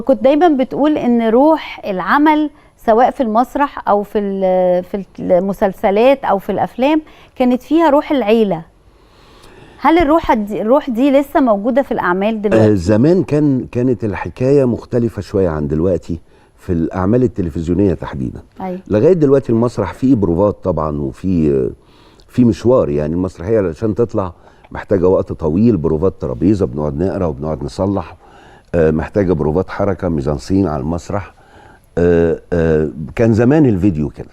كنت دايما بتقول ان روح العمل سواء في المسرح او في المسلسلات او في الافلام كانت فيها روح العيلة. هل الروح دي لسه موجودة في الاعمال دلوقتي؟ زمان كانت الحكاية مختلفة شوية عن دلوقتي في الاعمال التلفزيونية تحديدا. لغاية دلوقتي المسرح فيه بروفات طبعا، وفي مشوار، يعني المسرحية علشان تطلع محتاجه وقت طويل، بروفات ترابيزة بنقعد نقرا وبنقعد نصلح، محتاجه بروفات حركة، ميزانسين على المسرح. كان زمان الفيديو كده،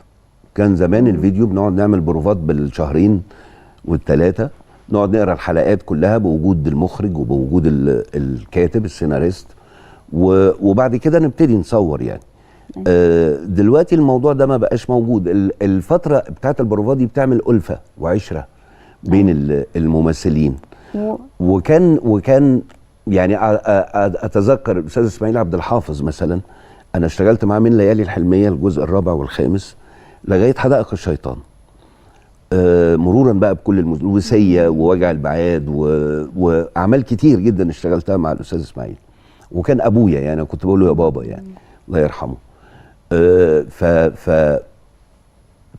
كان زمان الفيديو بنقعد نعمل بروفات بالشهرين والثلاثة، نقعد نقرا الحلقات كلها بوجود المخرج وبوجود الكاتب السيناريست، وبعد كده نبتدي نصور يعني. دلوقتي الموضوع ده ما بقاش موجود. الفترة بتاعت البروفات دي بتعمل ألفة وعشرة بين الممثلين. وكان يعني اتذكر الاستاذ اسماعيل عبد الحافظ مثلا، انا اشتغلت معاه من ليالي الحلميه الجزء الرابع والخامس لغاية حدائق الشيطان، مرورا بقى بكل الوسيه ووجع البعاد واعمال كتير جدا اشتغلتها مع الاستاذ اسماعيل، وكان ابويا يعني، كنت بقول له يا بابا يعني، الله يرحمه. ف ف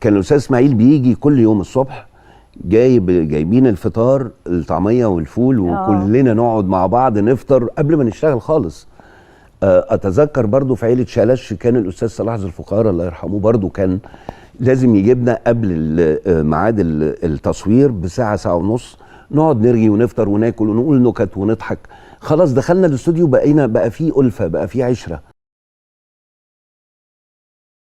كان الاستاذ اسماعيل بيجي كل يوم الصبح جايبين الفطار، الطعمية والفول، وكلنا نقعد مع بعض نفطر قبل ما نشتغل خالص. اتذكر برضو في عيله شلش كان الاستاذ صلاح ذو الفقار الله يرحمه برضو كان لازم يجيبنا قبل ميعاد التصوير بساعة ساعة ونص، نقعد نرغي ونفطر وناكل ونقول نكت ونضحك. خلاص دخلنا الاستوديو بقينا بقى فيه ألفة، بقى فيه عشرة.